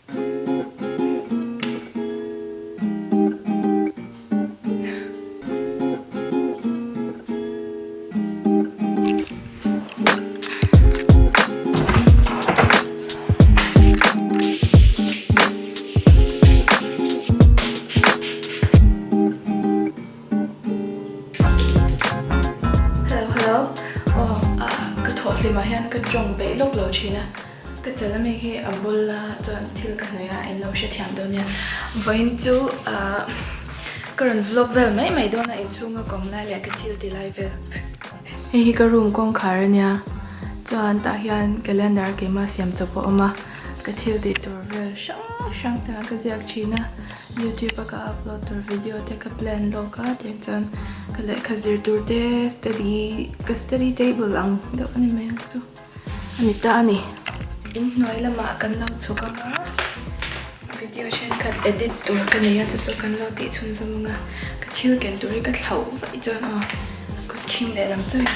Hello hello aw ka thawh hlimah hian ka tawng beih lawk lo thin a ka chal ami hi a bul a chuan thil ka hnawih a in lo hrethiam dawn nia vawiin chu ah ka rawn vlog vel mai mai dawn a inchhunga kawm lai leh ka thil ti lai vel hei hi ka room kawngkhar ania chuan tah hian calendar keimah siam chawp a awm a ka thil tih tur vel hrang hrang te ka ziak thin a. Youtube a ka upload tur video te ka plan lawk a tiang chuan ka lehkha zir tur te study ka study table ang deuh a ni mai ang chu a ni ta a ni. Inhnuai lamah kan lo chhuk ang a video thenkhat edit tur ka nei a chu chu kan lo tih chhunzawm ang a ka thil ken tur hi ka thlauh vaih chuan aw kut khing leh lam chauh in.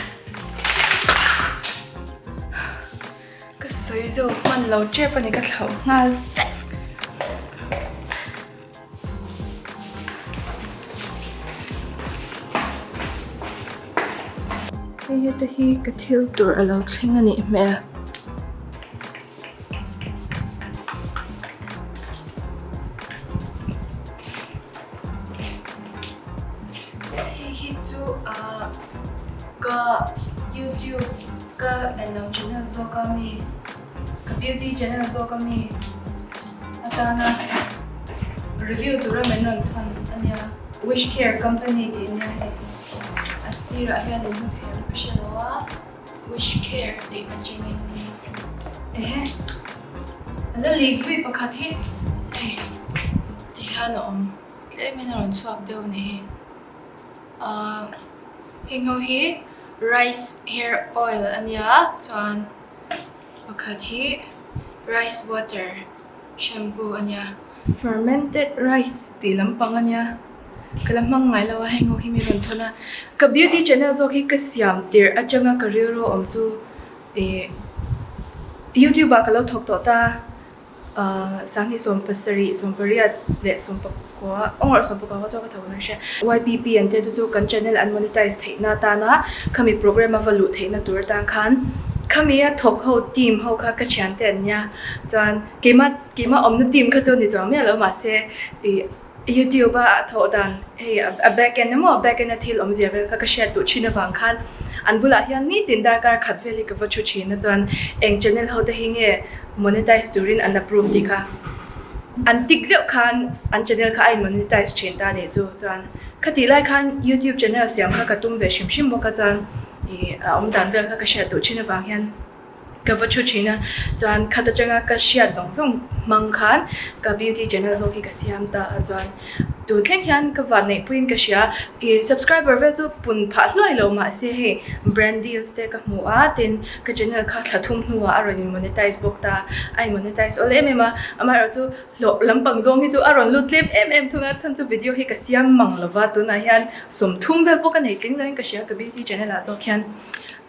Ka sawi zo hman lo tep a ni ka thlauh nghal vek. Hei heta hi ka thil tur a lo thleng a nih hmel. Hei hi chu ah ka youtube Ka elo channel zawk a mi, ka beauty channel zawk a mi atana review tura min rawn thawn a nia. Wish Care Company tih a nia hei. A sirah hian in hmu thei ang ka hre lo a, Wish Care tih atangin ehe a la lik zui pakhat hi hei ti hian a awm tlemin a rawn chhuak deuh a nih hi. Ahh heng ho hi rice hair oil a nia chuan pakhat hi rice water shampoo a nia. Fermented rice tih lampang a nia ka la hmang ngai lo a heng ho hi mi rawn thawn a ka beauty channel zawk hi ka siam tirh atanga ka rilru awm chu ih youtube ah ka lo thawk tawh ta. Sanghnih 70, 80 leh 19, awngawrh 19 kha chuan ka tho ang hria. YPP an tia chu chu kan channel an monetize theihna atana khami program a va luh theihna tur atan khan khami a thawk ho team ho kha ka thiante an nia chuan keimah keimah awmna team kha chu ni chuang miah lo mahse ih YouTube a a thawh dan hei a back end emaw back end a thil awmzia vel kha ka hriat duh thin avang khan an bulah hian nitin darkar khat vel hi ka va thu thin a chuan eng channel ho te hi nge monetize turin an approve tih kha an tik zeuh khan an channel kha a in monetize thin ta nih chu chuan khatih lai khan YouTube channel siam kha ka tum ve hrim hrim bawk a chuan ih a awm dan vel kha ka hriat duh thin avang hian. Ka va thu thin a, chuan khat atanga ka hriat zawng zawng hmang khan ka beauty channel zawk hi ka siam ta a, chuan tun thleng hian ka van neih puiin ka hria, ih subscriber vel chu pun phah hluai lo mahse hei brand deals te ka hmu a, tin ka channel kha thla thum hnuah a rawn in monetize bawk ta, a in monetize awl em em a, amaherawhchu hlawh lampang zawng hi chu a rawn lut tlem em em thung a, chhan chu video hi ka siam mang lova tunah hian 30 vel pawh ka nei tling loin ka hria ka beauty channel ah zawk hian.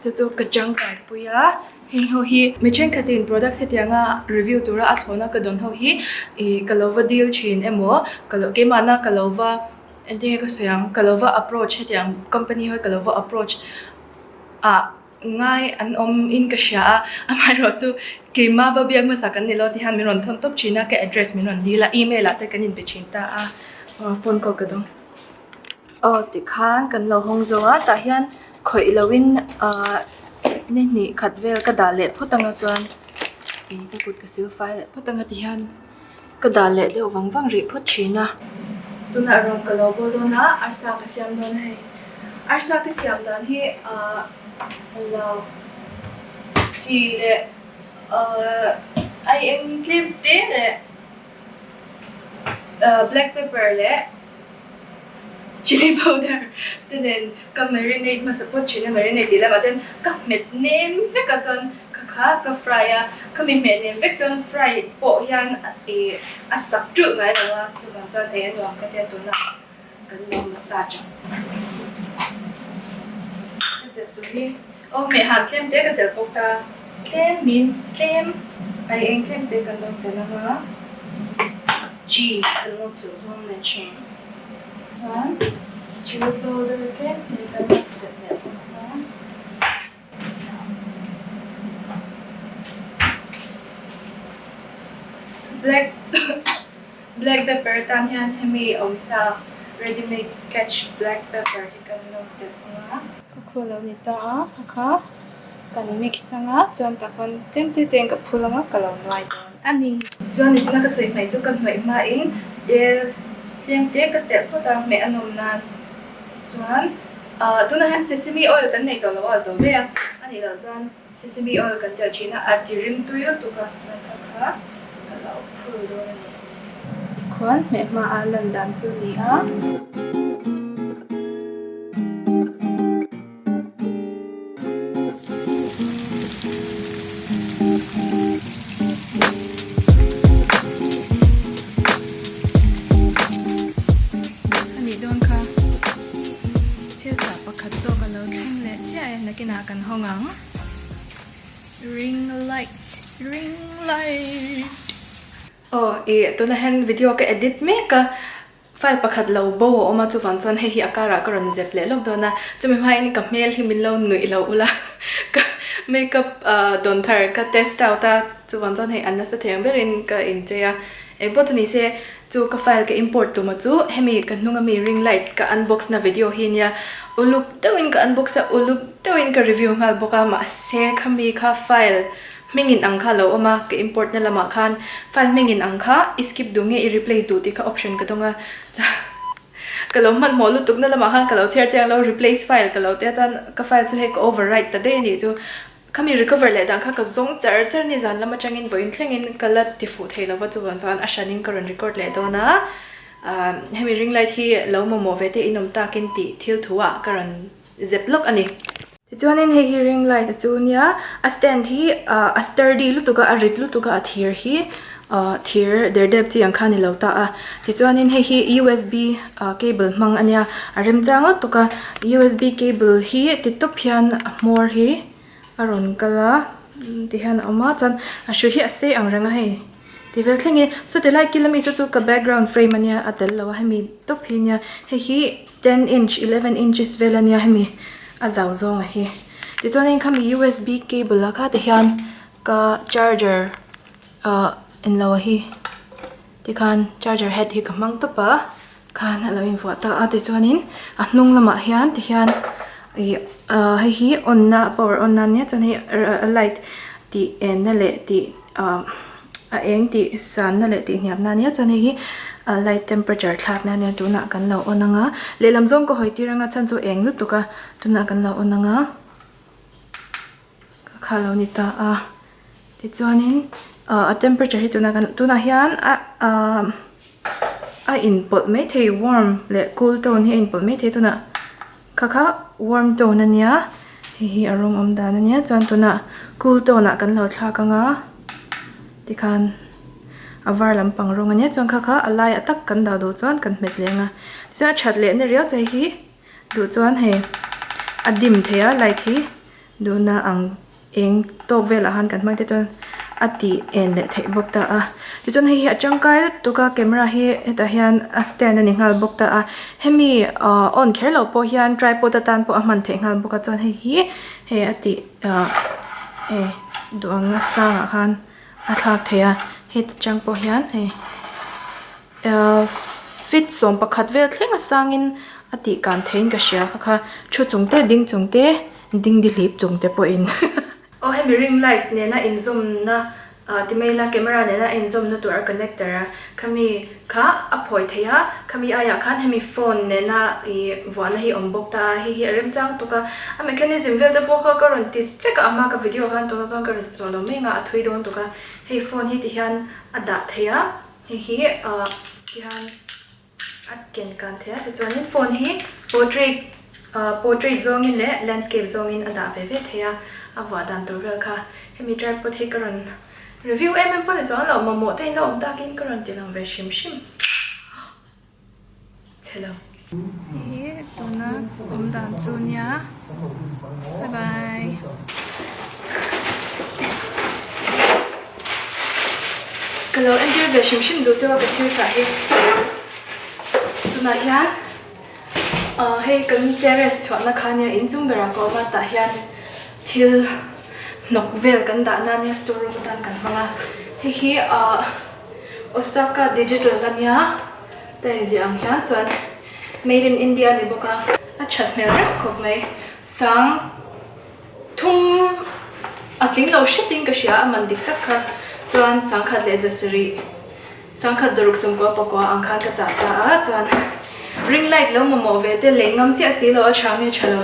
Chu chu ka tangkai pui a, heng ho hi mi thenkhatin products hetianga review tura a thlawhna ka dawn ho hi ih ka lo va deal thin emaw ka lo keimahna ka lo va engtin nge ka sawi ang ka lo va approach hetiang company ho hi ka lo va approach ah ngai an awm in ka hria a amaherawh chu keimah va biak hmasa kan ni lo ti hian min rawn thawn tawp thin a ka address min rawn deal a email ah te kan inbe thin ta a phone call ka dawng. Aw tikhan kan lo hawng zo a tah hian khawih loin ahh ni hnih khat vel ka dah leh phawt anga chuan ih ka kut ka sil fai leh phawt anga tihian ka dah leh deuh vang vang rih phawt thin a. Tunah rawng ka lo bawl dawn a arsa ka siam dawn a hei arsa ka siam dan hi ahh englo chi leh ahh ai eng tlem te leh ahh black pepper leh. Chilli powder te nen ka marinate hmasa phawt thin a, marinate tih lamah chuan ka hmet nem vek a chuan kha kha ka fry a, khami hmeh nem vek chuan fry pawh hian ih a sak ṭulh ngai lo a, chuvang chuan ei a nuam ka tia tunah kan lo massage ang. Ka telh tur hi aw hmeh han tlem te ka telh bawk ta, tlem means tlem ai eng tlem te kan lo telh ang a. Chi kan lo chilh dawn matching chuan chilli powder tlem te kan lo telh leh bawk a. Black black pepper tan hian hemi awmsa ready made catch black pepper hi kan lo telh ang a. Ka khaw lo ni ta a ka kha kan mix ang a chuan tah khawn tlem te te in ka phul ang a ka lo nuai dawn a ni. Chuan nichina ka sawi hmaih chu ka hnawih hmain tel tlem te ka telh phawt a hmeh a nawm nan chuan ah tunah hian sesame oil kan nei tawh lo a zo daih a a nih loh chuan sesame oil kan telh thin a a ti rim tui lutuk a chuan kha kha ka lo phul dawn a ni. Tikhuan hmeh hma a lan dan chu a ni a. A nih dawn kha thil tah pakhat zawk a lo thleng leh chiah e nakinah kan hawng ang ring light ring light aw ih tunah hian video ka edit mek a. File pakhat lo bo a awm a, chuvang chuan hei hi a karah ka rawn zep leh lawk dawn a, chumi hmain ka hmel hi min lo nuih lo ula, ka makeup dawn thar ka test out a, chuvang chuan hei a nasa thei ang berin ka inchei a, engpawh chu ni se chu ka file ka import tuma chu hemi ka hnung ami ring light ka unbox na video hi nia, uluk deuhin ka unbox a, uluk deuhin ka review nghal bawk a, mahse khami kha file Hming in ang kha lo awm a, ka import na lamah khan file hming in ang kha i skip duh nge i replace duh tih kha option ka dawng a, ka lo hmanhmawh lutuk na lamah khan ka lo chhiar chiang lo replace file ka lo tia chuan ka file chu hei ka overwrite ta daih a nih chu, khami recover leh dan kha ka zawng char char ni zan lam atangin vawiin thlengin ka la ti fuh thei lova chuvang chuan a hranin ka rawn record leh dawn a, hemi ring light hi lo mamawh ve te in awm takin tih thil thu ah ka rawn zep lawk a ni. Tichuanin hei hi ring light a chu nia, a stand hi ah a sturdy lutuk a, a rit lutuk a, a thir hi ah thir der dep chi ang kha a ni lo ta a. Tichuanin hei hi usb ah cable hmang a nia, a remchang lutuk a, usb cable hi ti tawp hian a hmawr hi a rawn kal a ti hian a awm a, chuan a hrui hi a sei ang reng a hei. Ti vel thleng i, chuti lai kil ami chu chu ka background frame ania a tel lo a hemi tawp hi ania hei hi ten inch eleven inches vel ania hemi a zau zawng a hi tichuanin khami usb cable a kha ti hian ka charger ah englo a hi tikhan charger head hi ka hmang tawp a khan a lo invuah ta a tichuanin a hnung lamah hian tihian ih ah hei hi on na power on na ania chuan hei a light tih en na leh tih ah a eng tih san na leh tih hniam na ania chuan hei hi ah light temperature thlak na ania tunah kan lo on ang a lehlam zawng ka hawi tir ang a chhan chu eng lutuk a tunah kan lo on ang a. Ka kha lo ni ta a tichuanin ah a temperature hi tunah kan tunah hian a ah a inpawlh maithei warm leh cool tone hi a inpawlh maithei tunah kha kha warm tone ania hei hi a rawng awm dan ania chuan tunah cool tone ah kan lo thlak anga tikhan a var lampang rawng ania chuan kha kha a laiah tak kan dah duh chuan kan hmet leh anga tichuan a that leh na riau che hi duh chuan hei a dim thei a light hi. Duhna ang eng tawk velah khan kan hmang te chuan a tih en leh theih bawk ta a. Tichuan hei hi a tangkai lutuk a camera hi hetah hian a stand a ni nghal bawk ta a. Hemi ah on kher loh pawh hian tripod atan pawh a hman theih nghal bawk a chuan hei hi hei a tih ah hei duh ang a sangah khan a thlak theih a heta tang pawh hian hei ah feet 11 vel thleng a sangin a tih kan theihin ka hria kha kha thu chung te ding chung te. Ding di hlip chung te pawhin. Aw hemi ring light nena inzawmna ah ti mai ila camera nena inzawmna tur a connector a khami kha a phawi thei a khami aiah khan hemi phone nena ih vuahna hi awm bawk ta a hei hi a remchang tuk a a mechanism vel te pawh kha ka rawn ti vek a a hma ka video khan tunah chuan ka rawn ti tawh lo mai ang a a thui dawn tuk a hei phone hi ti hian a dah thei a hei hi ah ti hian. A ken kan thei a tichuanin phone hi portrait ah portrait zawngin leh landscape zawngin a dah ve ve thei a a vuah dan tur vel kha hemi tripod hi ka rawn review em em pawh ni chuan lo mamawh te in lo awm takin ka rawn ti lang ve hrim hrim chhe lo. Hei hi tuna awm dan chu nia bye bye. Ka lo entir ve hrim hrim duh chauh a ka thil chah hi. Tunah hian ahh hei kan terrace chhuahna kha nia inchung berah ka awm a tah hian thil hnawk vel kan dahna ania store room atan kan hmang a. Hei hi ahh Osaka digital ania ta inziah ang hian chuan made in India a ni bawk a. A that hmel reuh khawp mai. Sang Thum a tling lo hretin ka hria a man dik tak kha chuan sangkhat leh zasarih, sangkhat zaruk sawmkua pakua ang khan ka chah ta a, chuan ring light lo mamawh ve te lei ngam chiah si lo a tha nge tha lo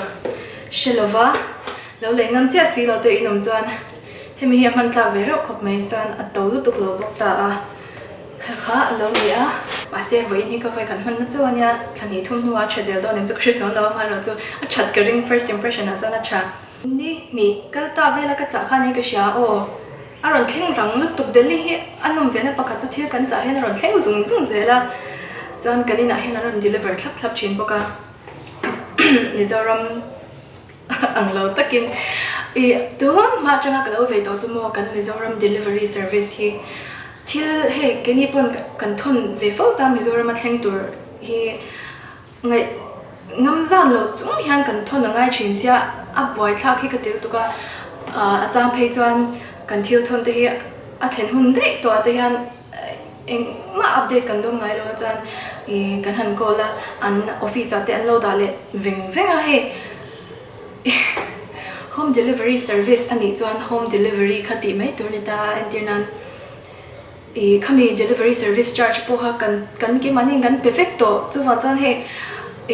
hre lo va, lo lei ngam chiah si lo te in awm chuan hemi hi a hman tlak ve reuh khawp mai chuan a to lutuk lo bawk ta a. He kha a lo ni a, mahse vawiin hi ka vawi khat hmanna chauh a nia, thla hnih thum hnuah a tha zel dawn em chu ka hre chuang lo a, amaherawh chu a that ka ring first impression ah chuan a tha. Ni hnih kal ta vela ka chah khan hi ka hria aw, a rawn thleng rang lutuk Delhi hi a nawm ve na pakhat chu thil kan chah hian a rawn thleng zung zung zel a, chuan kan inah hian an rawn deliver thlap thlap thin bawk a, Mizoram. Ang lo takin i tun hma atanga ka lo vei tawh chu maw kan Mizoram delivery service hi thil hei keini pawn kan thawn ve fo ta Mizoram a thleng tur hi ngaih ngam zan lo chung hian kan thawn a ngai thin sia a buaithlak hi ka ti lutuk a a chang phei chuan kan thil thawn te hi a thlen hun daih tawh ah te hian Engmah update kan dawm ngai lo a chuan ih kan han call a, an office ah te an lo dah leh veng veng a hei home delivery service a nih chuan home delivery kha tih mai tur a ni ta a entir nan ih khami delivery service charge pawh kha kan kan keimahni in kan pe vek tawh chuvang chuan hei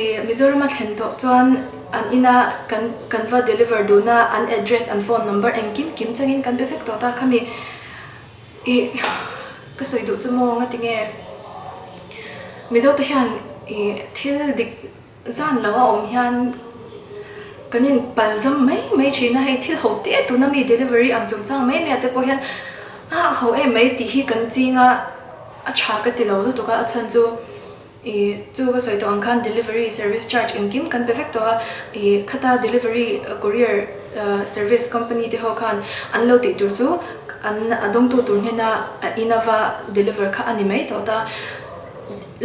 ih Mizoram a thlen tawh chuan an ina kan kan va deliver duhna an address an phone number engkim kim changin kan pe vek tawh ta khami. Ih, ka sawi duh chu maw nga tinge Mizo te hian ih thil dik zan lo a awm hian kan in pal zam mai mai thin a, hei thil ho te tuna mi delivery ang chungchang mai mai ah te pawh hian a ho em mai tih hi kan ching a, a tha ka ti lo lutuk a, a chhan chu. Ih, chu ka sawi tawh ang khan delivery service charge engkim kan pe vek tawh a, ih khata delivery courier service company te ho khan an lo tih tur chu an a dawngtu tur hnena in a va deliver kha a ni mai tawh ta.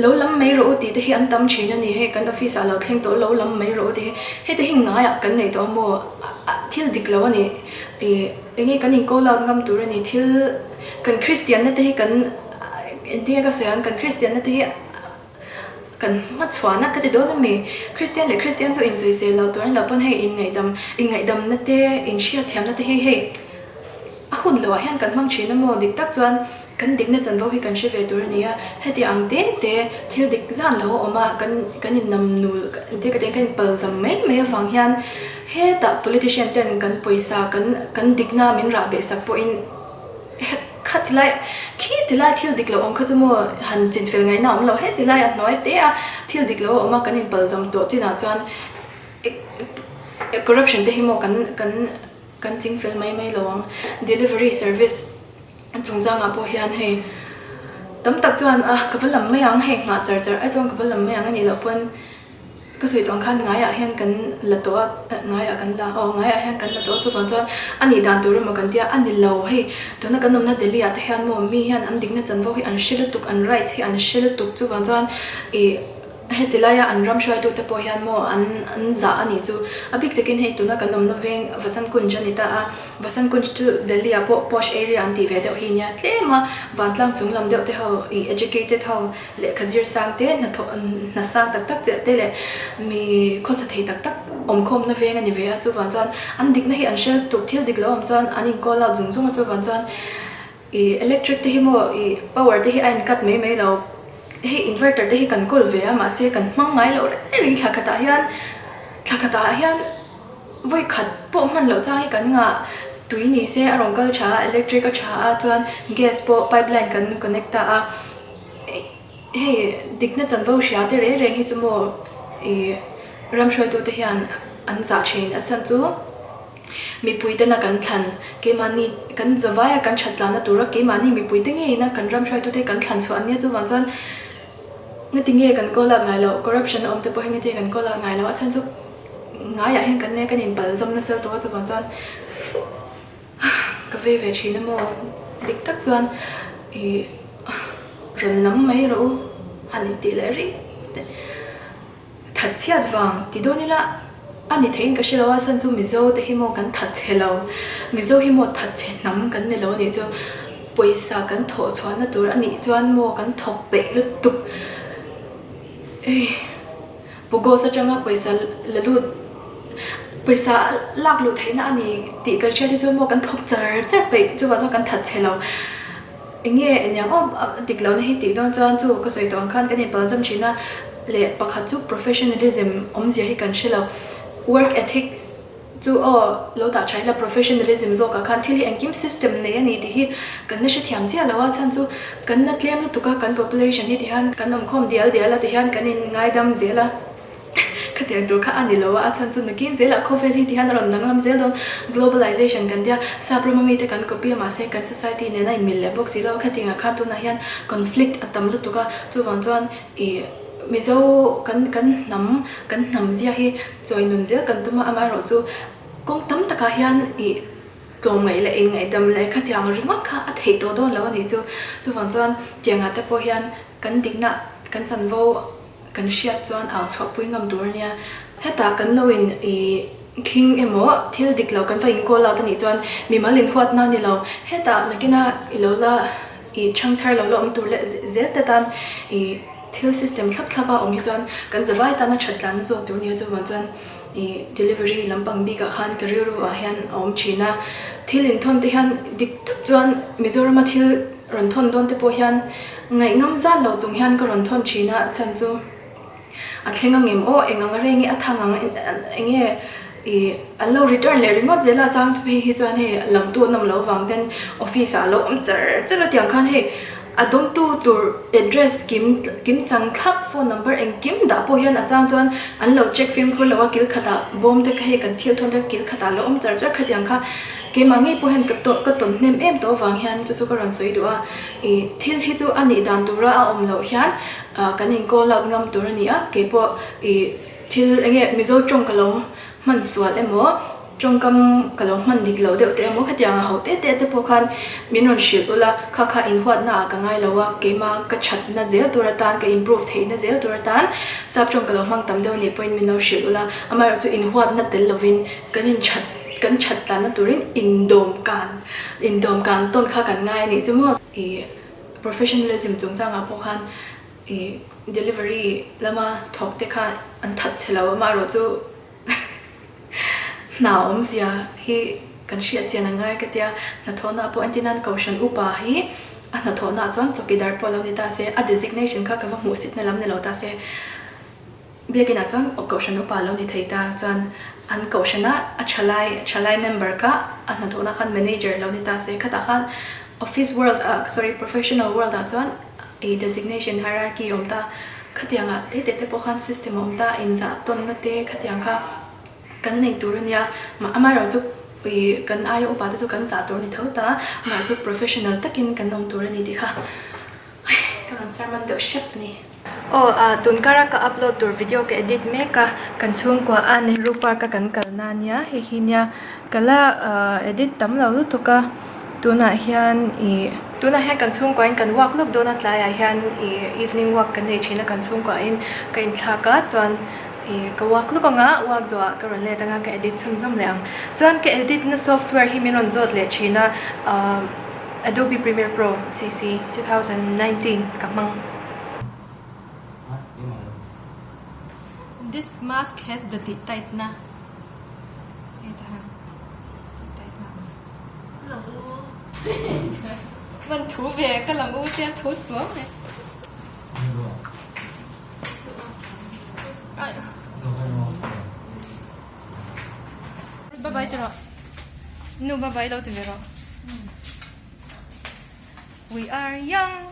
Lo lam mai rawh u tih te hi an tam thin a ni, hei kan office ah lo thleng tawh lo lam mai rawh u tih hi, hei te hi ngaiah kan nei tawh a maw, thil dik lo a ni, ih enge kan in call out ngam tur a ni, thil kan Christian na te hi kan Engtinge ka sawi ang, kan Kristianna te hi kan hmachhuahna ka ti dawn a mi? Kristian leh Kristian chu insawisel lo tur an lo pawn hei inngaihdam, inngaihdamna te, inhriatthiamna te hi hei a hun loah hian kan hmang thin a maw? Dik tak chuan kan dikna chanvo hi kan hre ve tur a ni a, heti ang te te thil dik zan lo a awm a, kan kan innamnul engtin ka ti ang kan inpalzam mai mai avang hian hetah politician ten kan pawisa kan kan dikna min rah behsak pawhin Kha tilai, khi tilai thil dik lo awm kha chu maw han chinfel ngaihna awm lo, he tilai a hnuai te a thil dik lo a awm a kan inpalzawm tawh chinah chuan corruption te hi maw kan kan kan chingfel mai mai lo ang. Delivery service chungchangah pawh hian hei tam tak chuan a ka va lam mai ang hei nghah char char ai chuan ka va lam mai ang a nih loh pawn Ka sawi tawh ang khan ngaiah hian kan la tawh a, ngaiah kan la, aw ngaiah hian kan la tawh a chuvang chuan a nih dan tur emaw kan tia a ni lo hei tuna kan awmna Delhi ah te hian maw mi hian an dikna chanvo hi an hre lutuk an rights hi an hre lutuk chuvang chuan ih heti laia an ram hruaitu te pawh hian maw an an zah a nih chu a bik takin hei tuna kan awmna veng Vasant Kunj a ni ta a Vasant Kunj chu Delhi ah pawh posh area an tih ve deuh hi nia tlem a vantlang chung lam deuh te ho ih educated ho Lehkha zir sang te, hnathawh hna sang tak tak chiah te leh mi khawsa thei tak tak awmkhawmna veng a ni ve a, chuvang chuan an dikna hi an hre tuk thil dik lo awm chuan an in call out zung zung a, chuvang chuan ih electric te hi maw ih power te hi a in cut mai mai lo, hei inverter te hi kan kawl ve a mahse kan hmang ngai loh reng reng thla khatah hian thla khatah hian vawi khat pawh hman loh chang hi kan ngah tui ni se a rawn kal tha a electric a tha a chuan gas pawh pipeline kan connect ta a. Hei dikna chanvo hria te reng reng hi chu maw ih ram hruaitute hian an zah thin a chhan chu mipui tena kan thlan keimahni kan zavaia kan that tlana tura keimahni mipui te ngeina kan ram hruaitute kan thlan chhuah an nia chuvang chuan ngati nge kan call out ngai loh corruption a awm te pawh hi ngati nge kan call out ngai loh a chhan chu ngaiah hian kan nia kan inpalzawm nasa lutuk a chuvang chuan Ka vei ve thin a maw? Dik tak chuan ih. rawn lam mai rawh u han intih leh ringawt te. Thatchhiat vang ti dawn ila a ni theiin ka hre lo a, chhan chu Mizo te hi maw kan thatchhe lo, Mizo hi maw thatchhe hnam kan ni lo a nih chu, pawisa kan thawh chhuahna tur a nih chuan maw kan thawk peih lutuk ei Pugos atanga pawisa la lut pawisa lak luh theihna a ni tih kan hriat hi chuan maw kan thawk char char peih chuvang chuan kan thatchhe lo. Enge eniang aw dik lohna hi tih dawn chuan chu ka sawi tawh ang khan kan inpalzam thin a, leh pakhat chu professionalism awmzia hi kan hre lo. Work ethics chu aw lo dah tha ila professionalism zawkah khan thil hi engkim system nei a ni tih hi kan la hrethiam chiah lo a, chhan chu kan la tlem lutuk a, kan population hi tihian kan awmkhawm dial dial a tihian kan inngaidam zel a. Khatiang tur kha a ni lo a, a chhan chu nakin zelah khawvel hi tihian a rawn danglam zel dawn. Globalization kan tia, sap rama mite kan copy a mahse kan society nen a inmil leh bawk si lo a, khatiangah khan tunah hian conflict a tam lutuk a, chuvang chuan ih Mizo kan kan hnam kan hnam zia hi chawi nun zel kan tum a, amaherawhchu kawng tam takah hian ih tlawmngaih leh inngaihdam leh khatiang ringawt kha a theih tawh dawn lo a nih chu. Chuvang chuan tiangah te pawh hian kan dikna kan chanvo Kan hriat chuan au chhuahpui ngam tur a nia. Hetah kan lo in i khing emaw thil dik lo kan va in call out a nih chuan mimal in huatna a ni lo. Hetah nakina i lo la i chhang thar lo la awm tur leh zel te tan i thil system thlap thlap a awm hi chuan kan zavai tana that tlanna zawk tur a nia. Chuvang chuan i delivery lampang bikah khan ka rilru ah hian a awm thin a. Thil inthawn te hian dik tak chuan Mizorama thil rawn thawn dawn te pawh hian ngaihngam zat lo chung hian ka rawn thawn thin a, chhan chu a thleng ang em aw, eng ang reng i a thang ang eng nge ih an lo return leh ringawt zel a, chang phei hi chuan hei lamtu an awm loh vang ten office ah a lo awm char char a tiang khan hei a dawngtu tur address kim kim chang thlap phone number engkim dah pawh hian a chang chuan an lo check fimkhur lo a, kil khatah bawm te kha hei kan thil thawn te kil khatah a lo awm char char khatiang kha. Keimah ngei pawh hian ka tawn ka tawn hnem em tawh avang hian chu chu ka rawn sawi duh a, ih thil hi chu a nih dan tura a awm loh hian ah kan in call out ngam tur a ni a, keipawh ih thil eng nge Mizo tawng ka lo hman sual emaw tawngkam ka lo hman dik lo deuh te emaw khatiang a ho te te te pawh khan min rawn hrilh ula kha kha inhuatna ah ka ngai lo a, keimah ka thatna zel tur atan ka improve theihna zel tur atan sap tawng ka lo hmang tam deuh a nih pawhin min lo hrilh ula, amaherawhchu inhuatna tel lovin kan inthat Kan that tlanna turin indawm kan indawm kan tawn kha kan ngai a nih chu maw? Ih professionalism chungchangah pawh khan ih delivery lama thawk te kha an that chhe lo a, amaherawhchu hna awmzia hi kan hriat chian a ngai ka tia, hnathawhnaah pawh entir nan Kohhran upa hi a hnathawhnaah chuan chawkidar pawh lo ni ta se, a designation kha ka va hmuhsitna lam ni lo ta se. Biakinah chuan Kohhran upa lo ni thei ta chuan an Kohhrana a thalai thalai member kha a hnathawhna khan manager lo ni ta se khatah khan office world ah sorry professional world ah chuan ei designation hierarchy a awm ta khatiangah te te te pawh khan system a awm ta inzah tawnna te khatiang kha kan nei tur a nia amaherawhchu ih kan aia upa te chu kan zah tur a ni tho ta amaherawhchu professional takin kan awm tur a ni tih kha ka rawn sermon deuh hrep a ni. Aw ah tun kara ka upload tur video ka edit mek a kan chhungkua a Nehru park a kan kalna ania hei hi nia ka la ah edit tam lo lutuk a tunah hian ih tunah hian kan chhungkua in kan walk lawk dawn a tlaiah hian ih evening walk kan nei thin a kan chhungkua in ka inthlak a chuan ih ka walk lawk ang a walk zawhah ka rawn let anga ka edit chhunzawm leh ang chuan ka edit na software hi min rawn zawt leh thin a ah Adobe Premiere Pro CC 2019 ka hmang. This mask has the tih tight na hetah hian tih tight na man thu ve ka lang u chian tho suam mai. Bye bye ti rawh. Nu bye bye lo ti ve rawh. We are young.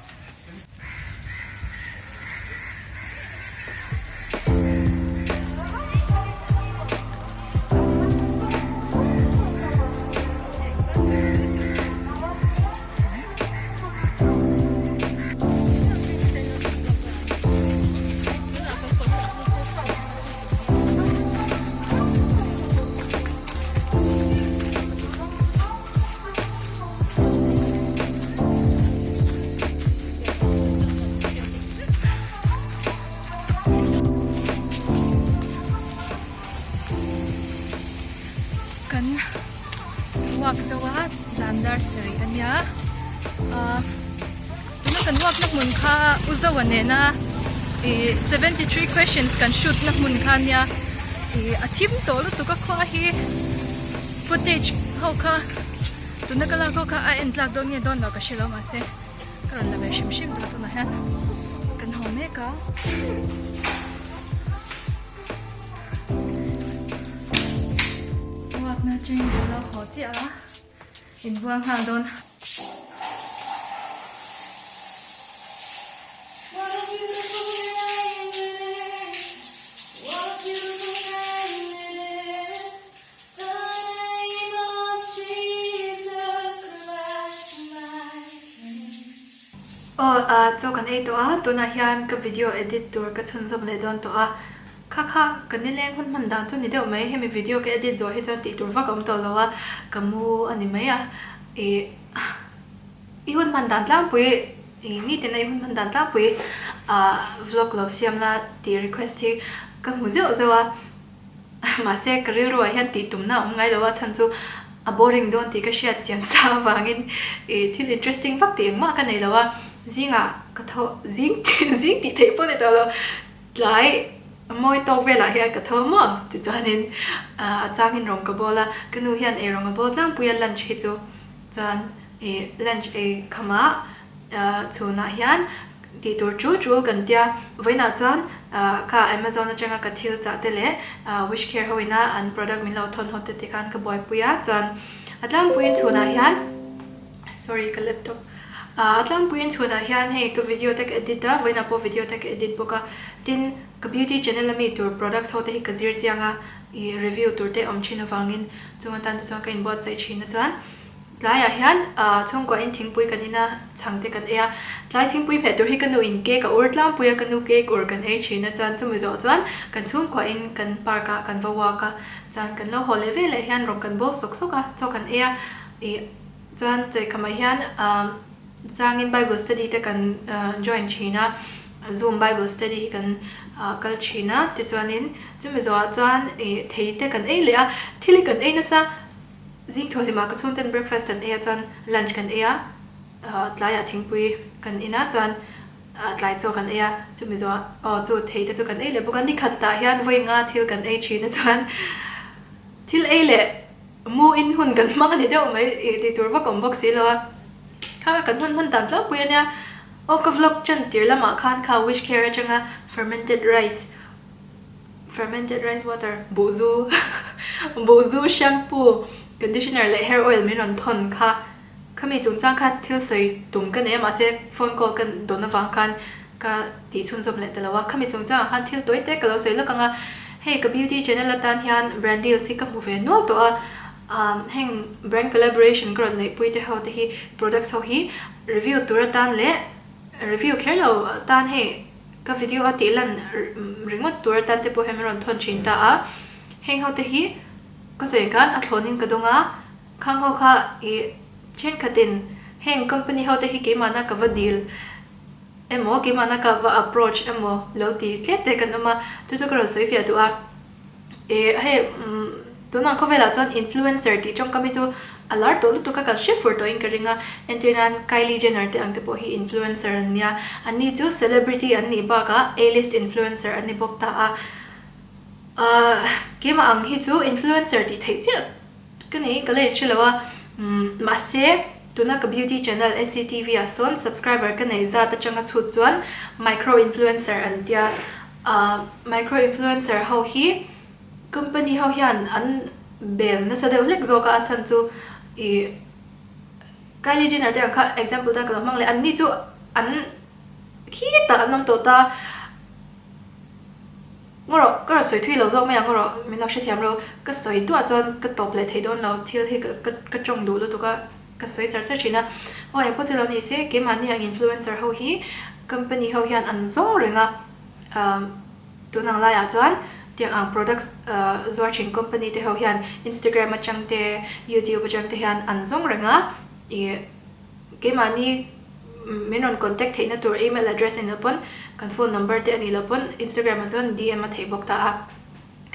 walk na hmun kha U Zoa nena ih 73 questions kan shoot na hmun kha ania ih a thim tawh lutuk a khua hi footage ho kha tuna ka lak ho kha a en tlak dawn nge dawn lo ka hre lo mahse ka rawn la ve hrim hrim tawh tunah hian kan haw mek a. Walk na atangin kan lo haw chiah a. Inbual nghal dawn. Aw chaw kan ei tawh a, tunah hian ka video edit tur ka chhunzawm leh dawn tawh a. Kha kha, ka nileng hun hman dan chu ni deuh mai, hemi video ka edit zawh hi chuan tih tur vak a awm tawh lo a, ka mu a ni mai a, ih i hun hman dan tlangpui, ih nitin a i hun hman dan tlangpui ah vlog lo siam la tih request hi ka hmu zeuh zeuh a, mahse ka rilru ah hian tih tumna a awm ngai lo a, chhan chu a boring dawn tih ka hriat chian sa avangin ih thil interesting vak tih engmah ka nei lo a, zingah ka tho zing zing tih theih pawh ni tawh lo. Tlai mawi tawk velah hian ka tho maw? Tichuanin a changin rawng ka bawl a, ka nu hian ei rawng a bawl tlangpui a lunch hi chu chuan ih lunch ei khamah chhunah hian tih tur tul tul kan tia, vawiinah chuan kha Amazon atanga ka thil chah te leh wish care ho ina an product min lo thawn haw te ti khan ka buaipui a, chuan a tlangpuiin chhunah hian sorry ka laptop. A tlangpuiin chhunah hian hei ka video te ka edit a, vawiinah pawh video te ka edit bawk a, tin ka beauty channel a mi tur products ho te hi ka zir chiang a, ih review tur te awm thin avangin chung atan te chuan ka inbuatsaih thin a chuan tlaiah hian chhungkua in thingpui kan in a, chhang te kan ei a, tlai thingpui hmeh tur hi ka nu in cake a ur tlangpui a, ka nu cake ur kan ei thin a chuan chumi zawh chuan kan chhungkua in kan park ah kan va walk a, chuan kan lo haw leh veleh hian rawng kan bawl sawk sawk a, chaw kan ei a, ih. Chuan Chawikhama hian changin Bible study te kan join thin a, Zoom Bible study hi kan kal thin a, tichuanin chumi zawhah chuan ih thei te kan ei leh a, thil hi kan ei nasa, zing thawhlimah ka chhungten breakfast an ei a chuan lunch kan ei a, tlaiah thingpui kan in a chuan tlai chaw kan ei a, chumi zawhah aw chu thei te chu kan ei leh bawk a, nikhat tah hian vawi nga thil kan ei thin a chuan thil ei leh. Mu in hun kan hmang a ni deuh mai ih tih tur vak awm bawk si lo a, kha kan hun hman dan tlangpui a nia. Aw ka vlog chan tir lamah khan kha wish care atanga fermented rice, fermented rice water, buhzu buhzu shampoo, conditioner leh hair oil min rawn thawn kha, khami chungchang kha thil sawi tum ka nei a mahse phone call ka dawn avang khan ka tih chhunzawm leh ta lo a, khami chungchangah khan thil tawi te ka lo sawi lawk ang a, hei ka beauty channel atan hian brand deals hi ka hmu ve nual tawh a, umm heng brand collaboration ka rawn neihpui te ho te hi products ho hi review tur atan leh review kher lo atan hei ka video a tih lan ringawt tur atan te pawh hian min rawn thawn thin ta a, heng ho te hi ka sawi khan a thlawnin ka dawng a, khang ho kha ih thenkhatin heng company ho te hi keimahna ka va dil. Emaw keimahna ka va approach emaw lo ti tlem te kan awm a, chu chu ka rawn sawi fiah duh a. Ih hei tunah khawvelah chuan influencer tih tawngkam hi chu a lar tawh lutuk a, kan hre fur tawhin ka ring a. Entir nan Kylie Jenner te ang te pawh hi influencer an nia, anni chu celebrity an nih bakah A-list influencer an ni bawk ta a. Ahh keimah ang hi chu influencer tih theih chiah Ka nei ka la inhre lo a, mahse tuna ka beauty channel SCTV ah sawn subscriber ka neih zat atanga chhut chuan micro influencer an tia, micro influencer ho hi company ho hian an bel nasa deuh hlek zawk a, a chhan chu ih Kylie Jenner te ang kha example tan ka lo hmang leh, anni chu an khitah an awm tawh ta. Ngaw rawh, ka rawn sawi thui lo zawk mai ang ngaw rawh, min lo hrethiam ro, ka sawi duah chuan ka tawp leh thei dawn lo, thil hi ka ka tawng duh lutuk a, ka sawi char char thin a, aw engpawh chu lo ni se, keimahni ang influencer ho hi company ho hian an zawng reng a, umm tun ang laiah chuan tiang ang product zuar thin company te ho hian Instagram atang te, YouTube atang te hian an zawng reng a, ih. Keimahni min rawn contact theihna tur email address a ni lo pawn, kan phone number te a ni lo pawn Instagram ah chuan DM a theih bawk ta a.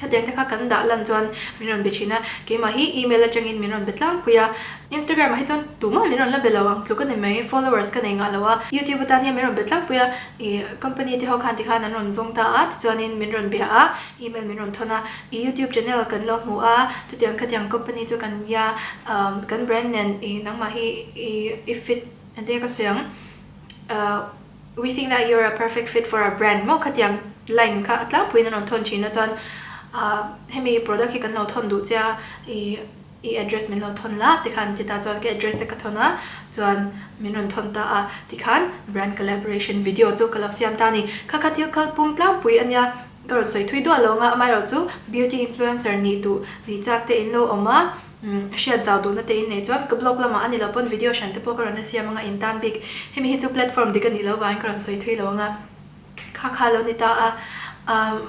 Khatiang te kha kan dah lan chuan min rawn be thin a, keimah hi email atangin min rawn be tlangpui a, Instagram ah hi chuan tumah min rawn la be lo ang tluk a ni mai, followers ka nei ngah lo a, YouTube atan hian min rawn be tlangpui a, ih company te ho khan tikhan an rawn zawng ta a, tichuanin min rawn bia a, email min rawn thawn a, ih YouTube channel kan lo hmu a, chutiang khatiang company chu kan nia, kan brand nen ih nangmah hi ih i fit engtin nge ka sawi ang, ah. We think that you're a perfect fit for our brand maw khatiang line kha a tlangpuiin an rawn thawn thin a chuan ah hemi product hi kan lo thawn duh che a ih i address min lo thawn la tikhan ti ta chuan ka address te ka thawn a chuan min rawn thawn ta a tikhan brand collaboration video chu ka lo siam ta a ni kha kha thil kalpum tlangpui a nia ka rawn sawi thui duah lo ang a amaherawhchu beauty influencer nih duh nih chak te in lo awm a. Hriat zau duhna te in nei chuan ka blog lamah a ni lo pawn video hran te pawh ka rawn la siam anga in tan bik. Hemi hi chu platform dik a nih loh vangin ka rawn sawi thui lo anga kha kha lo ni ta a. Umm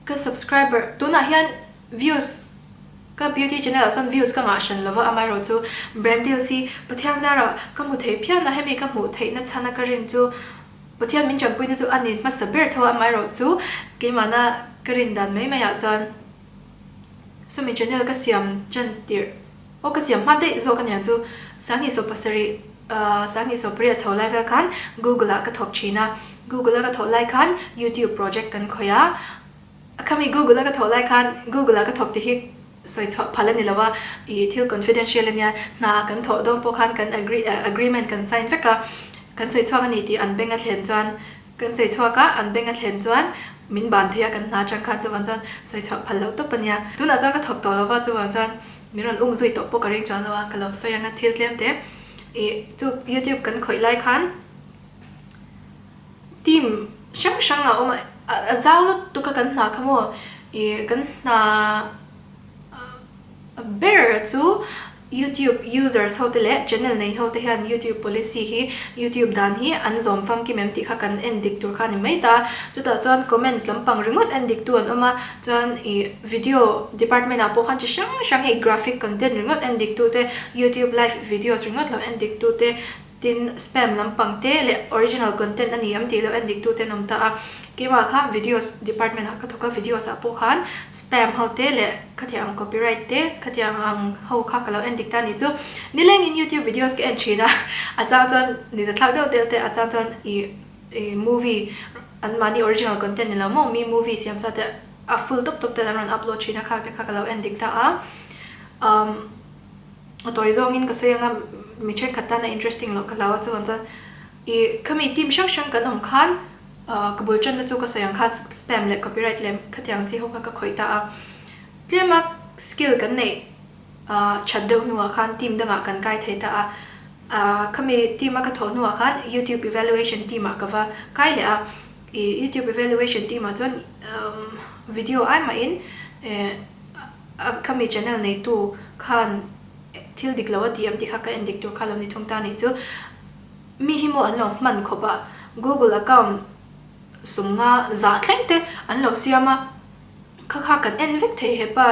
ka subscriber tunah hian views ka beauty channel ah chuan views ka ngah hran lova amaherawh chu brand deals hi Pathian zarah ka hmu thei phian a hemi ka hmuh theihna chhana ka rin chu Pathian min tanpuina chu a ni hmasa ber tho a amaherawh chu keimahna ka rin dan mai mai ah chuan Sawmi channel ka siam chan tirh aw ka siam hma daih zawk aniang chu Sanghnih sawp pasarih ahh Sanghnih sawp pariat chho lai vel khan Google ah ka thawk thin a, Google a ka thawh lai khan YouTube project kan khawih a, khami Google a ka thawh lai khan Google ah ka thawk tih hi sawi chhuah phal a ni lo a, ih thil confidential ania hna kan thawh dawn pawh khan kan agree agreement kan sign vek a, kan sawi chhuak a ni tih an beng a thlen chuan Kan sawi chhuak a, an beng a thlen chuan min ban thei a, kan hna atang khan chuvang chuan sawi chhuah phal loh tawp a nia. Tunah chuan ka thawk tawh lo va, chuvang chuan min rawn um zui tawh pawh ka ring chuan lo a, ka lo sawi ang a thil tlem te. Ih chu YouTube kan khawih lai khan team hrang hrang a awm a, a zau lutuk a kan hna kha maw, ih kan hna ber chu YouTube users ho te leh channel nei ho te hian YouTube policy hi YouTube dan hi an zawm famkim em tih kha kan en dik tur kha a ni mai ta. Chutah chuan comments lampang ringawt en dik tu an awm a, chuan ih video department ah pawh khan chi hrang hrang hei graphic content ringawt en dik tu te, YouTube live videos ringawt lo en dik tu te, Tin, spam lampang te leh original content a ni em tih lo en dik tute an awm ta a. Keimah kha videos department ah ka thawk a, videos ah pawh khan spam ho te leh khatiang ang copyright te khatiang ang ho kha ka lo en dik ta a nih chu. Nilengin youtube videos ka en thin a, a chang chuan ni zathlak deuh deuh te, a chang chuan ih ih movie an mahni original content ni lo maw mi movie siam sa te a full tawp tawp ten an rawn upload thin a, khang te kha ka lo en dik ta a. Umm. A tawi zawngin ka sawi anga mi thenkhat tan a interesting loh ka hlau a chuan chuan ih khami team hrang hrang kan awm khan ka bul tanna chu ka sawi ang khan spam leh copyright leh khatiang chi ho kha ka khawih ta a tlema skill kan neih that deuh hnuah khan team dangah kan kai thei ta a khami team a ka thawh hnuah khan youtube evaluation team ah ka va kai leh a ih youtube evaluation team ah chuan video ai mahin eh A khami channel neitu khan thil dik lo a ti em tih kha ka en dik tur kha lo ni thung ta nih chu. Mi hi maw an lo hman khawp a, Google account sum nga zah thleng te an lo siam a, kha kha kan en vek thei hepa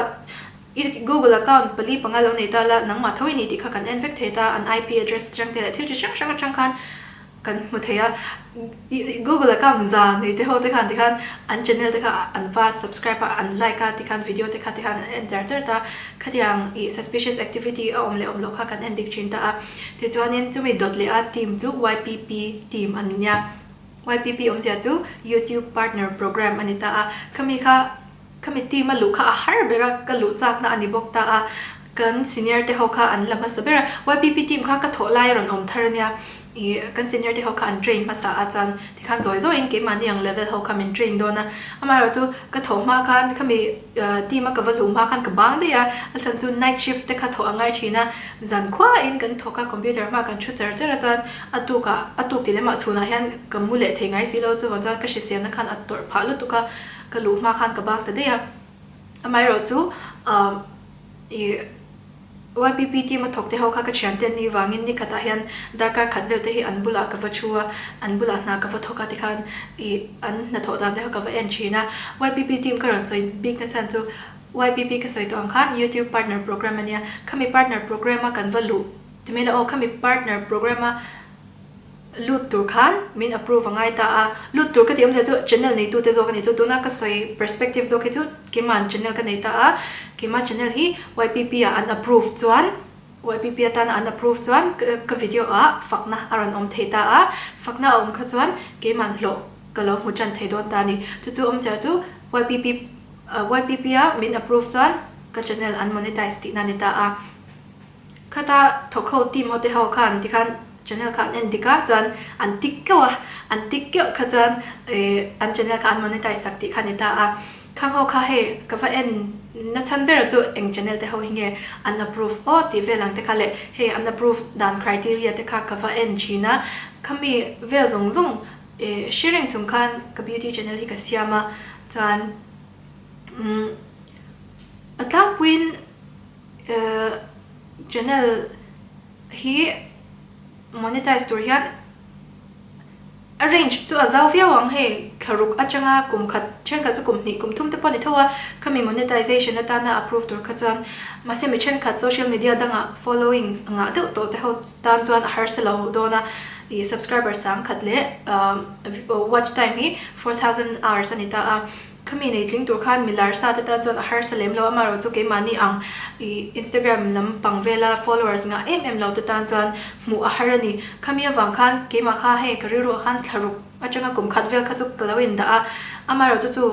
i Google account pali panga lo nei ta la nangmah tho i ni tih kha kan en vek thei ta, an IP address atang te leh thil chi hrang hrang atang khan Kan hmu thei a, Google account za nei te ho te khan tikhan an channel te kha an va subscribe a, an like a tikhan video te kha tikhan an en char char ta, khatiang ih suspicious activity a awm leh awm loh kha kan en dik thin ta a. Tichuanin chumi dawt leh a team chu YPP team an nia, YPP awmzia chu YouTube Partner Program a ni ta a, khami kha Khami team a luh kha a har ber a, ka luh chakna a ni bawk ta a, kan senior te ho kha an la hmasa ber a, YPP team kha ka thawh lai a rawn awm thar a nia, ih kan senior te ho kha an train hmasa a chuan tikhan zawi zawiin keimahni ang level ho kha min train dawn a, amaherawh chu ka thawh hma khan khami team a ka va luh hma khan ka bang daih a, a chhan chu night shift te kha thawh a ngai thin a, zan khuain kan thawk a computer hma kan thu char char a chuan a tukah a tuk ti lemah chhunah hian ka mu leh thei ngai si lo chuvang chuan ka hriselna khan a tawrh phah lutuk a. Ka luh hma khan ka bak ta daih a, amaherawh chu ih YPP team a thawk te ho kha ka thian te an nih vangin ni khatah hian darkar khat vel te hi an bulah ka va thu a, an bulah hna ka va thawk a tikhan ih an hnathawh dan te kha ka va en thin a. YPP team ka rawn sawi bik na chhan chu YPP ka sawi tawh ang khan YouTube partner program a nia, khami partner program a kan va luh ti mai la aw khami partner program a. Lut tur khan min approve a ngai ta a, lut tur ka tih awmzia chu channel neitute zawk a ni chu, tuna ka sawi perspective zawk hi chu Kima'n channel ka nei ta a, Kima channel hi YPP ah an approve chuan YPP atana an approve chuan ka video ah fakna a rawn awm thei ta a, fakna a awm kha chuan keima'n hlawh ka lo hmu tan thei dawn ta a ni, chu chu awmzia chu YPP YPP a min approve chuan ka channel an monetize tihna a ni ta a. Khata thawk ho team ho te ho khan tikhan channel kha an en dik a chuan an tik keuh a, an tik keuh kha chuan ih an channel kha an monetize sak tih kha a ni ta a. Khang ho kha hei ka va en na chhan ber chu eng channel te ho hi nge an approve aw tih vel ang te kha leh hei an approve dan criteria te kha ka va en thin a. Khami vel zawng zawng ih hre reng chung khan ka beauty channel hi ka siam a chuan umm a tlangpuiin Channel hi monetize tur hian a range chu a zau viau ang hei thlaruk atanga kum khat thenkhat chu kum hnih kum thum te pawh a ni tho a khami monetization atana approve tur kha chuan mahse mi thenkhat social media dangah following ngah deuh tawh te ho tan chuan a harsa lo dawn a ih subscriber sang khat leh watch time hi 4000 hours a ni ta a. Khami nei tling tur khan milar sa te tan chuan a harsa lem lo, amaherawh chu keimahni ang ih Instagram lam pang vela followers ngah em em lo te tan chuan hmuh a har a ni. Khami avang khan keimah kha hei ka rilruah khan thlaruk atanga kum khat vel kha chu ka lo indah a, amaherawh chu chu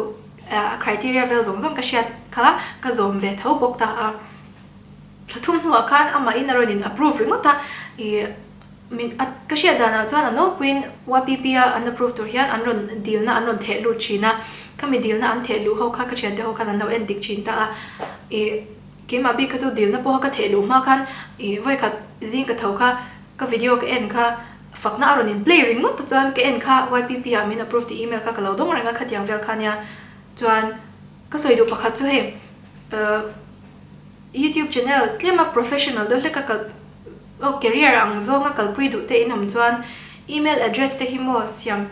a criteria vel zawng zawng ka hriat kha ka zawm ve tho bawk ta a. Thla thum hnuah khan amahin a rawn in approve ringawt a, ih Min a ka hriat danah chuan a nawlpuiin YPP a an approve tur hian an rawn dilna an rawn theh lut thin a, khami dilna an theh luh ho kha ka thiante ho khan an lo en dik thin ta a, ih keimah bik kha chu dilna pawha ka theh luh hma khan ih vawikhat zing ka tho kha ka video ka en kha fakna a rawn in play ringawt ta chuan ka en kha YPP ah min approve tih email kha ka lo dawng reng a khatiang vel kha nia chuan ka sawi duh pakhat chu hei uh YouTube channel tlema professional deuh hlek a kal Aw career ang zawnga kalpui duh te in awm chuan email address te hi maw siam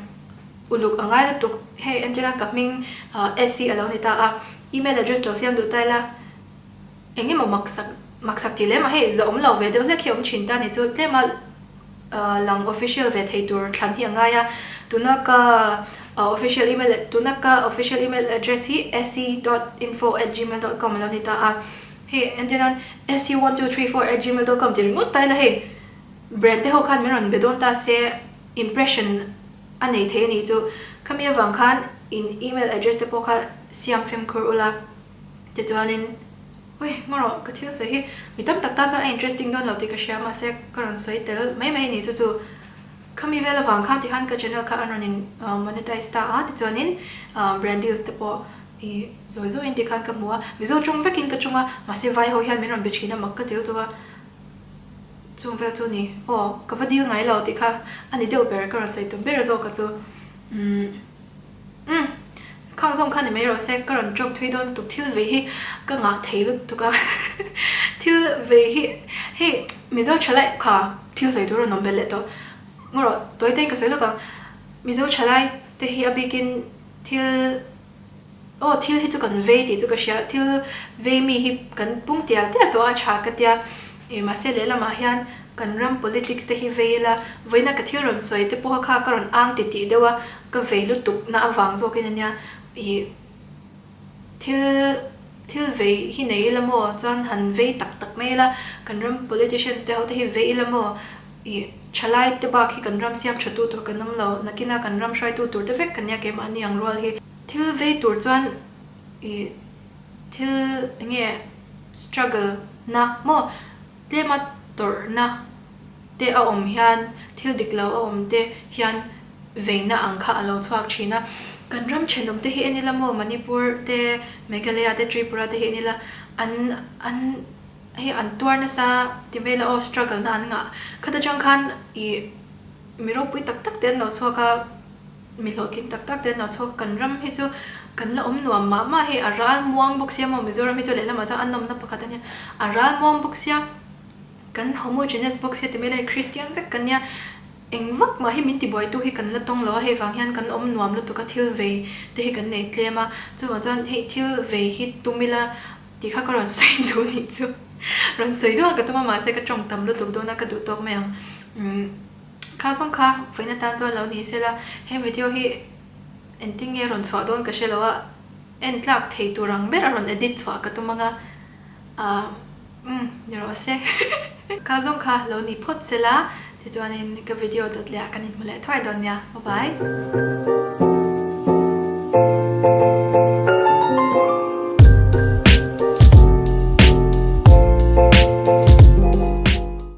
uluk a ngai lutuk hei entir a ka hming SC a lo ni ta a email address lo siam duh ta ila eng emaw maksak maksak tih lem ah hei zahawm lo ve deuh hlek hi a awm thin ta ni chu tlema lang official ve thei tur thlan hi a ngai a tuna ka official email tuna ka official email address hi sc dot info at gmail dot com a lo ni ta a. Hei entir nan su1234@gmail.com tih ringawt ta ila hei brand te ho khan min rawn be dawn ta se impression a nei thei a nih chu. Khami avang khan in email address te pawh kha siam fimkhur ula tichuanin ui ngarawh ka thil sawi hi mi tam tak tan chuan a interesting dawn lo tih ka hria mahse ka rawn sawi tel mai mai a nih chu chu. Khami vel avang khan tikhan ka channel kha an rawn in monetize ta a tichuanin brand deals te pawh I zawi zawiin tih khan ka hmu a, Mizo tawng vekin ka tawng a, mahse vai ho hian min rawn be thin a, mak ka ti lutuk a, chung vel chu ni, aw ka va dil ngai lo tih kha a ni deuh ber, ka rawn sawi tum ber zawk a chu, umm umm khang zawng kha ni mai rawh se, ka rawn tawng thui dawn lutuk, thil vei hi ka ngah thei lutuk a, thil vei hi hei Mizo thalai kha thil sawi tur a rawn awm belh leh tawh, ngaw rawh tawi te in ka sawi lawk ang, Mizo thalai te hi a bikin thil. Aw thil hi chu kan vei tih chu ka hria, thil vei mi hi kan pung tial tial tawh a tha ka tia, ih mahse lehlamah hian kan ram politics te hi vei ila, vawiina ka thil rawn sawi te pawha kha ka rawn ang ti tih deuh a, ka vei lutuk na avang zawkin ania, ih thil thil vei hi nei ila maw chuan han vei tak tak mai ila, kan ram politicians te ho te hi vei ila maw ih thalai te bak hi kan ram siam tha tu tur kan awm lo, nakina kan ram hruaitu tur te vek kan nia keimahni ang rual hi. Thil vei tur chuan ih thil eng nge struggle na maw tlema tawrhna te a awm hian thil dik lo a awm te hian veina ang kha a lo chhuak thin a. Kan ram thenawm te hi en ila maw Manipur te Meghalaya te Tripura te hi en ila an an hei an tuar nasa ti mai ila aw struggle na an ngah khat atang khan ih mi ropui tak tak te an lo chhuak a. Mi hlawhtling tak tak te an lo chhuak kan ram hi chu kan la awm nuam mah mah hei a ral muang bawk sia maw Mizoram hi chu lehlamah chuan a nawmna pakhat a nia a ral muang bawk sia kan homogeneous bawk sia ti mai lai Christian vek kan nia eng vak mah hi min tibuaitu hi kan la tawng lo a hei vang hian kan awm nuam lutuk a thil vei te hi kan nei tlem a chuvang chuan hei thil vei hi tum ila tih kha ka rawn sawi duh nih chu rawn sawi duh a ka tum a mahse ka tawng tam lutuk dawn a ka duh tawk mai ang umm. Kha zawng kha vawiin atan chuan lo ni sela, he video hi engtin nge rawn chhuah dawn ka hre lo a, en tlak thei tur ang ber a rawn edit chhuah ka tum ang a, ah umm ni rawh se. Kha zawng kha lo ni phawt sela, tichuanin ka video dawt leh ah kan inhmu leh thuai dawn nia. Bye bye.